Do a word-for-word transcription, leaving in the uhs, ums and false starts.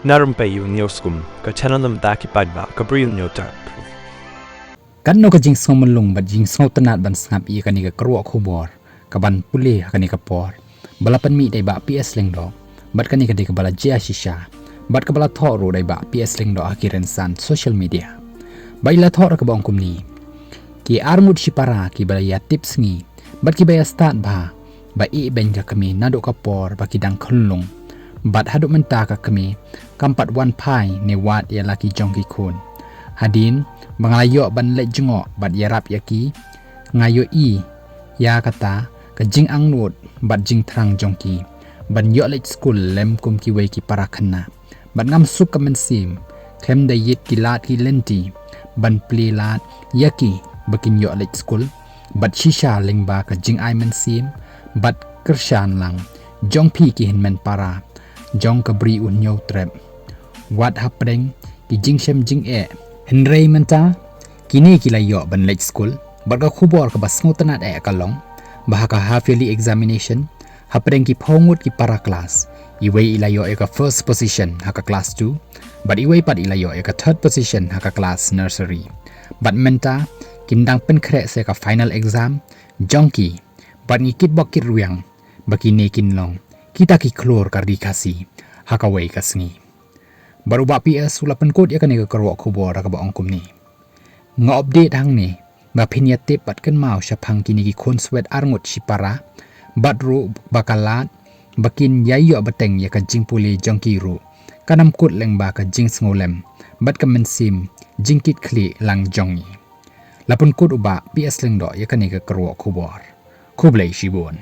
Na rympei ïa u Hynñiewskum, ka channel na bynta ki paidbah ka Bri u Hynñiewtrep. Katno ka jingsngew myllung bad jingsngew tynnad ban sngap ïa kane ka kyrwoh khubor kaban pule ha kane ka por, ba la pynmih da i Bah P S Lyngdoh, bad kane ka dei kaba la jia shisha, bad kaba la thoh ruh da i Bah P S Lyngdoh ha ki rynsan social media. Ba i la thoh ruh kaba ong kumne: Ki arngut shipara kiba la ïa tip sngi bad kiba ïa stad bha ba ïehbeiñ ka kmie naduh ka por ba ki dang khunlung, bad haduh mynta ka kmie kam pat wan phai ne wad ïa la ki jong ki khun. Hadien ba nga la ïoh ban leit jngoh bad ïarap ïa ki, nga ïohi ïa kata ka jingangnud bad jingthrang jong ki ban ïoh leit skul lem kum kiwei ki para khynnah. Bad ngam suk ka mynsiem, khlem da ïit ki lad ki lynti ban plie lad ïa ki ba kin ïoh leit skul. Bad shisha lyngba ka jingai mynsiem bad kyrshan lang jong phi ki hynmen para jong ka Bri u Hynñiewtrep, wat hapdeng ki jingshem jingeh. Hynrei mynta kine ki la ïoh ban leit skul. Bad ka khubor kaba sngew tynnad eh ka long ba ha ka half yearly examination, hapdeng ki phew ngut ki para klas, iwei i la ïoh ïa ka first position ha ka class two, bad iwei pat i la ïoh ïa ka third position ha ka class nursery. Bad mynta kin dang pynkhreh sa ka final exam jong ki, bad ngi kitbok kitrwiang ba kine kin long kita ki khlur ka Ri Khasi ha kawei ka sngi. Bad u Bah P S u la pynkut ïa kane ka kyrwoh khubor da kaba ong kumne: Nga update hangne ba phin ïa tip bad kynmaw shaphang kine ki khun swet arngut shipara, bad ruh ba ka lad ba kin ïa ïoh bteng ïa ka jingpule jong ki ruh kan ym kut lyngba ka jingsngewlem bad ka mynsiem jingkitkhlieh lang jong ngi. La pynkut u Bah P S Lyngdoh ïa kane ka kyrwoh khubor. Khublei shibun.